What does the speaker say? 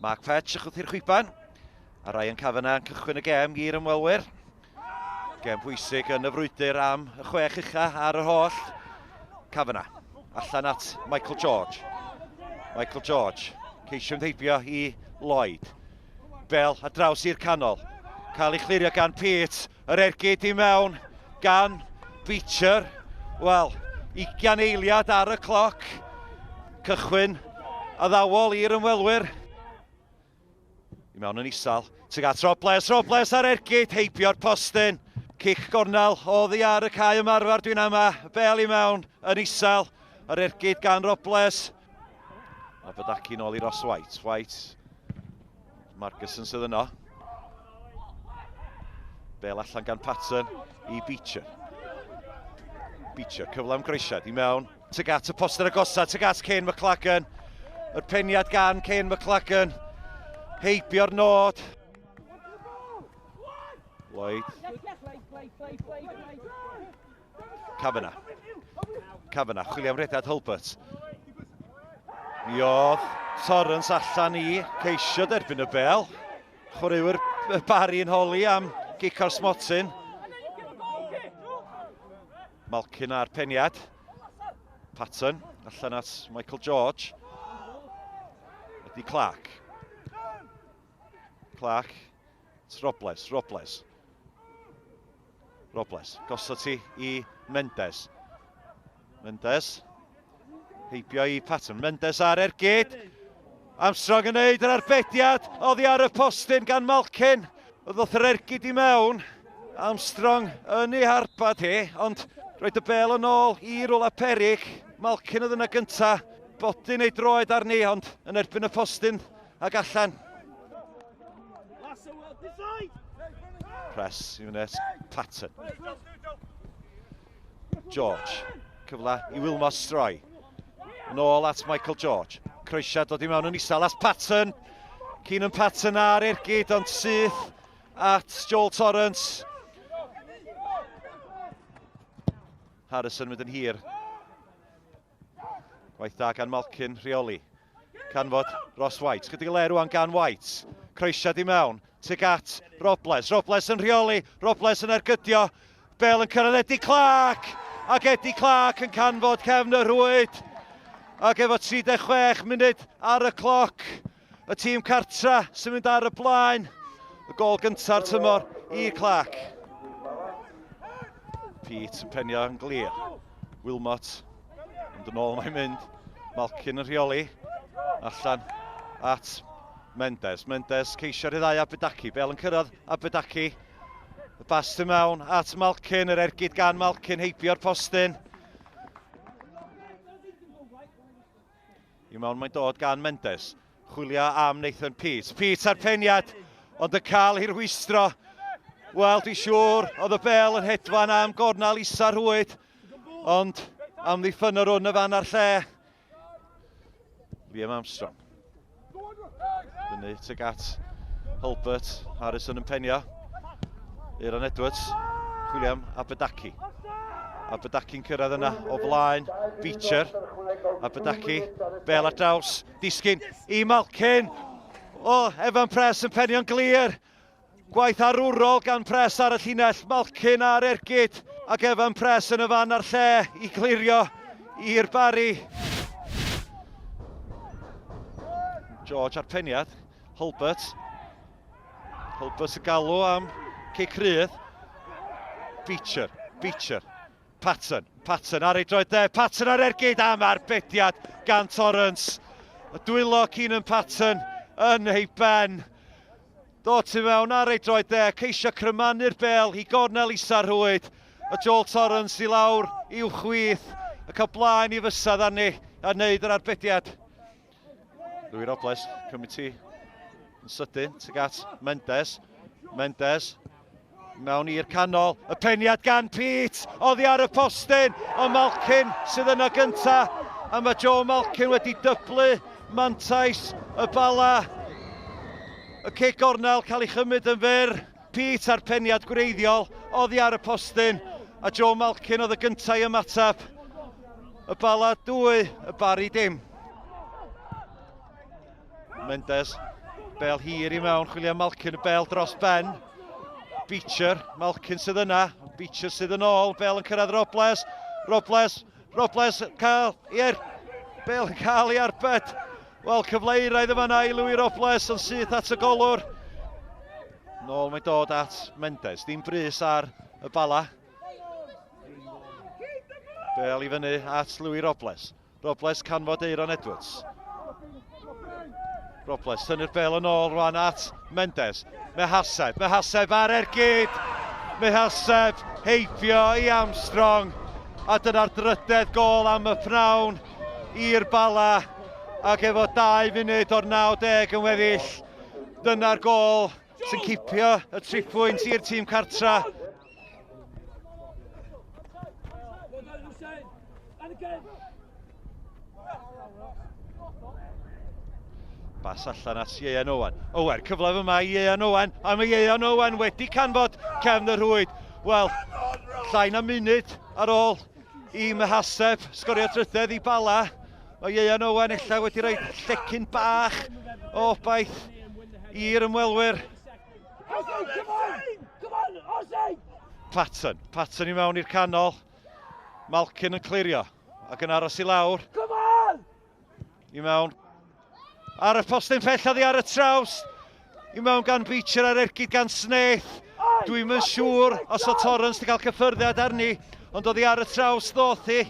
Mark Fetch yn chwythu'r chwiban. A Ryan Kavanagh yn cychwyn y gem i'r ymwelwyr. Gem pwysig yn y frwydr am y chwech ucha ar yr holl. Kavanagh allan at Michael George. Michael George ceisio mynd heibio i Lloyd. Bell a draws i'r canol. Cael ei chlirio gan Pete. Yr ergyd i mewn gan Beecher. Wel, 20 eiliad ar y cloc. Cychwyn addawol i'r ymwelwyr. I mewn yn isal. Tuag at Robles, Robles ar ergyd, heibio'r postyn. Cic gornel oddi ar y cae ymarfer dwi'n ama. Bel i mewn yn isal. Yr ergyd gan Robles. A Badaki nôl i Ross White. White. Margerson sydd yno. Bel allan gan Patton i Beecher. Beecher, cyfle am groesiad i mewn. Tuag at y poster agosa, tuag at Kane McLagan. Yr peniad gan Kane McLagan. Heibio'r nod. Lloyd. Kavanagh. Kavanagh, chwilio am rediad Hulbert. Mi oedd Torrance allan i ceisio derbyn y bel. Chwaraewyr Barry yn holi am gic o'r smotyn. Malkin a'r peniad. Patton allan at Michael George. Ydy Clark. Clark. Robles, Robles. Robles, gosod ti i Mendes. Mendes. Heibio i Patton. Mendes ar ergyd. Armstrong yn neud yr arbediad oddi ar y postyn gan Malkin. Ddoth yr ergyd i mewn. Armstrong yn ei harbad hi, ond roed y bel yn ôl i rwla perig. Malkin oedd yna gynta. Bodyn ei droed arni, ond yn erbyn y postyn ac allan. Press i fyny at Patton. George. Cyfle i Wilmot Stroy. Yn ôl at Michael George. Croesiad dod i mewn yn isel at Patton. Keenan Patton ar ergyd ond syth at Joel Torrance. Harrison mynd yn hir. Gwaith da gan Malkin, rheoli. Canfod Ross White. Chydig o le rwan gan White. Croesiad i mewn. Tuag at Robles. Robles yn rheoli. Robles yn ergydio. Bel yn cyrraedd Eddie Clark. Ac Eddie Clark yn canfod cefn y rhwyd. Ac efo 36 munud ar y cloc, y tîm cartra sy'n mynd ar y blaen. Y gol gynta'r tymor i Clark. Pete yn penio yn glir. Wilmot, ond yn ôl mae'n mynd. Malkin yn rheoli. Allan at Mendes. Mendes ceisio rhyddhau Abedaki. Bel yn cyrraedd Abedaki. Y bas tu mewn at Malkin, yr ergyd gan Malkin heibio'r postyn. I mewn mae'n dod gan Mendes. Chwilio am Nathan Peat. Peat ar peniad, ond yn cael ei rwystro. Wel, dwi'n siŵr, oedd y bel yn hedfan am gornel isa rhwyd, ond am ddiffynor hwn y fan a'r lle. Liam Armstrong. Fyny tuag at Hulbert, Harrison yn penio. Aaron Edwards, chwilio am Abedaki. Abedaki'n cyrraedd yna o flaen Beecher. Abedaki, bel ar draws, disgyn i Malkin. O, Evan Press yn penio'n glir. Gwaith arwrol gan Press ar y llinell, Malkin ar ergyd ac Evan Press yn y fan a'r lle i glirio i'r Barri. George ar peniad, Hulbert. Hulbert yn galw am cic rhydd. Beecher, Beecher, Patton, Patton ar ei droed dde, Patton ar ergyd am arbediad gan Torrance. Y dwylo Keenan Patton yn ei ben. Dod tu mewn ar ei droed dde, ceisio crymanu'r bel i gornel isa'r rhwyd. A Joel Torrance i lawr i'w chwith, a cael blaen i fysedd arni a wneud yr arbediad. Louis Robles, cymryd ti yn sydyn, tuag at Mendes. Mendes, mewn i'r canol, y peniad gan Pete, oddi ar y postyn, ond Malkin sydd yna gynta, a mae Joe Malkin wedi dyblu mantais y Bala. Y cic gornel cael ei chymryd yn fyr, Pete a'r peniad gwreiddiol oddi ar y postyn, a Joe Malkin oedd y gyntaf i ymateb. Y Bala 2, y Barry dim. Mendes. Bel hir i mewn, chwilio Malkin, y bel dros ben. Beecher, Malkin sydd yna, Beecher sydd yn ôl, bel yn cyrraedd Robles, Robles, Robles cael, i'r, bel yn cael ei arbed. Wel, cyfle eiraidd yma na i Louis Robles, yn syth at y golwr. Nôl mae'n dod at Mendes, ddim brys ar y bala. Bel i fyny at Louis Robles. Robles canfod Eiron Edwards. Robles tynnu'r bel yn ôl rwan at Mendes. Mehaseb, Mehaseb ar ergyd! Mehaseb heibio i Armstrong. A dyna'r drydedd gol am y pnawn i'r Bala. Ac efo 2 munud o'r 90 yn weddill, dyna'r gol sy'n cipio y triphwynt i'r tîm cartra. Bas allan at Ieuan Owen. Owen, cyfle fyma i Ieuan Owen, a mae Ieuan Owen wedi canfod cefn y rhwyd. Wel, llai na munud ar ôl i Myhaseb sgorio drydedd i Bala. Mae Ieuan Owen ella wedi rhoi llecyn bach o obaith i'r ymwelwyr. Patton, Patton i mewn i'r canol. Malkin yn clirio ac yn aros i lawr. I mewn. Ar y postyn pell oddi ar y traws. I mewn gan Beecher ar ergyd gan Snaith. Dwi'm yn siŵr os o Torrance wedi cael cyffyrddiad arni, ond oddi ar y traws ddoth hi.